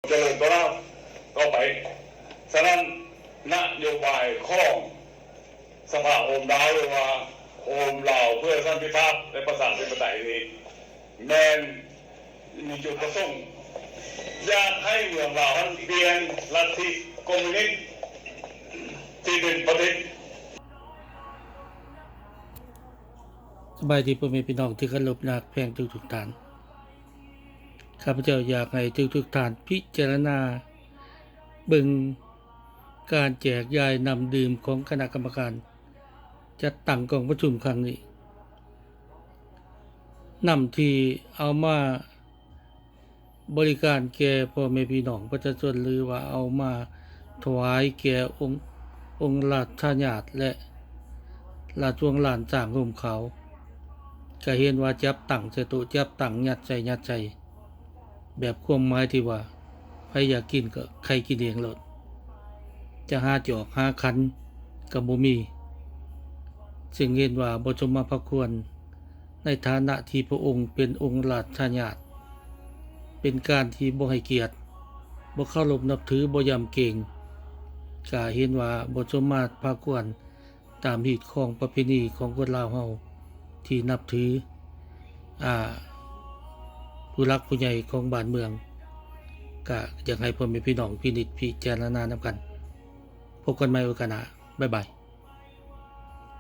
ຈະເລີນຕໍ່ໜ້າຕໍ່ໄປ. ສະນັ້ນ ນະໂຍບາຍຂອງສະພາໂຮມລາວ ຫຼືວ່າໂຮມລາວເພື່ອສັນຕິພາບ ແລະ ປະຊາທິປະໄຕນີ້ ແມ່ນມີຈຸດປະສົງ ຢາກໃຫ້ເມືອງລາວຫັ້ນປ່ຽນລັດທິຄອມມິວນິດທີ່ເປັນປະເທດ. ສະບາຍດີພໍ່ແມ່ພີ່ນ້ອງທີ່ເຄົາລົບຮັກແພງທຸກໆທ່ານ. ຂ້າພະເຈົ້າຢາກໃຫ້ທຸກໆທ່ານພິຈາລະນາເບິ່ງການແຈກຢາຍນ້ຳດື່ມຂອງຄະນະກຳມະການຈັດຕັ້ງກອງປະຊຸມຄັ້ງນີ້. ນ້ຳທີ່ເອົາມາບໍລິການແກ່ພໍ່ແມ່ພີ່ນ້ອງປະຊາຊົນ ຫຼືວ່າເອົາມາຖວາຍແກ່ອົງ ອົງລາຊະຍາດ ແລະ ລາຊະວົງຫຼານຊ້າງຮົ່ມຂາວ ກະເຫັນວ່າຈັບຕັ້ງໃສ່ໂຕະ ຈັບຕັ້ງຍັດໃສ່ ຍັດໃສ່ ແບບຄວາມໝາຍທີ່ວ່າ ໃຜຢາກກິນກະໃຄ່ກິນເອງໂລດ ຈະຫາຈອກຫາຂັນກະບໍ່ມີ ເຊິ່ງເຫັນວ່າບໍ່ສົມມາພາຄວນ ໃນຖານະທີ່ພະອົງເປັນອົງລາຊະຍາດ ເປັນການທີ່ບໍ່ໃຫ້ກຽດ ບໍ່ເຄົາລົບນັບຖື ບໍ່ຢຳເກງ ກະເຫັນວ່າບໍ່ສົມມາພາຄວນ ຕາມຮີດຄອງປະເພນີຂອງຄົນລາວເຮົາທີ່ນັບຖື ອ່າ ຜູ້ຫຼັກຜູ້ໃຫຍ່ຂອງບ້ານເມືອງ. ກະຢາກໃຫ້ພໍ່ແມ່ພີ່ນ້ອງພິນິດພິຈາລະນານຳກັນ. ພົບກັນໃໝ່ໂອກາດໜ້າ. ບາຍບາຍ.